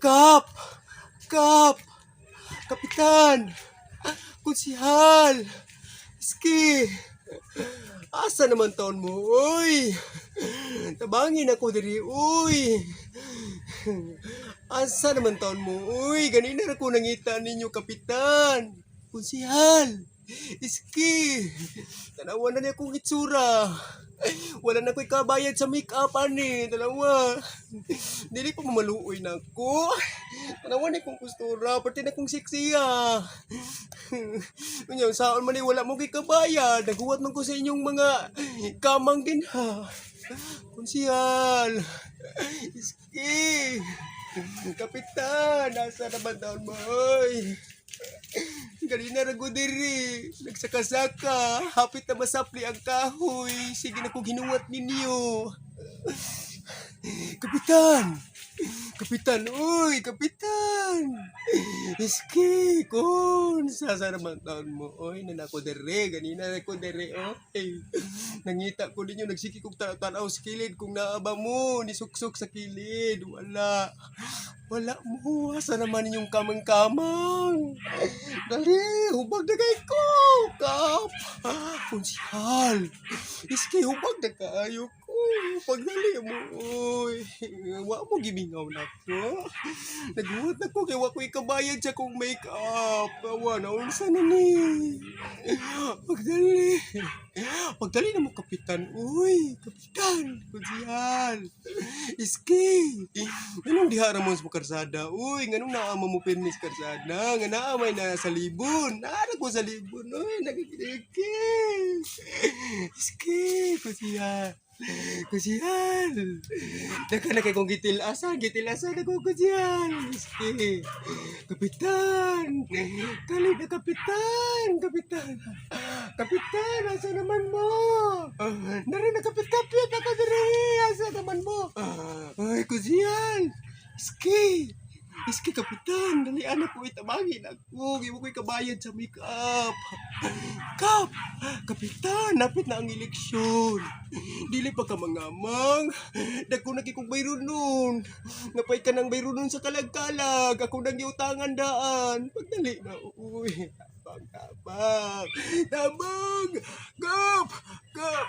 Kap! Kap! Kapitan! Konsihal! Iski! Asa naman taon mo, uy? Tabangin ako diri, uy! Asa naman taon mo, uy? Ganina ra ko nangita ninyo, kapitan! Konsihal! Iski! Tanawa na niya akong itsura. Wala na ko'y kabayad sa make-up, ani. Tanawa. Dili pa mamaluoy na ako. Tanawa ni kong kustura. Pati na kong sexy, ah. Unya, saon man ni wala mo kay kabayad. Naghuwat man ko sa inyong mga kamang din, ha. Konsihal. Iski. Kapitan, nasa naman taon mo, oy? Ganina ra ko diri. Nagsakasaka. Hapit na masapli ang kahoy. Sige na kong hinuwat ninyo. Kapitan! Kapitan, uy! Kapitan! Iski, kun! Sasa naman taon mo. Oy, nana ko dere. Ganina na ko dere, oy. Nangita ko ninyo. Nagsiki kong tanaw sa kilid. Kung naaba mo, nisuksok sa kilid. Wala. Wala mo. Asa naman inyong kamang-kamang? Dali, hubag na kay ko. Kap. Konsihal. Iski, hubag na kaayo ko. Pagdali mo, oy. Wa mo gimingaw na ko. Naghuwat na ko kay wa ko ikabayad sa kong make-up. Awa na unsa na ni. Pagdali. Pagdali na mo, kapitan. Uy, kapitan. Konsihal. Iski. Nganong diha ra mo sa karsada? Uy, nganong naa mo pirmi sa karsada? Nga naa may na sa libon. Naa ko sa libon. Uy, nagkikiki. Iski, konsihal. Konsihal. Daghan na kay kong gitil-asan. Gitil-asan ako, konsihal. Iski. Kapitan. Kali na, kapitan. Kapitan. Kapitan, asa naman mo? Nari na kapit-kapit ako diri. Asa naman mo? Ay, konsihal. Iski. Iski, kapitan. Dali anak ko, itabangin ako. Gimo ko'y kabayad sa make-up. Kap! Kapitan, napit na ang eleksyon. Dili pa ka mangamang. Dagko na kong bayron nun. Napay ka ng bayron nun sa kalag-kalag. Ako nang giutangan daan. Pagdali na, uy. Tabang, tabang. Tabang! Kap! Kap!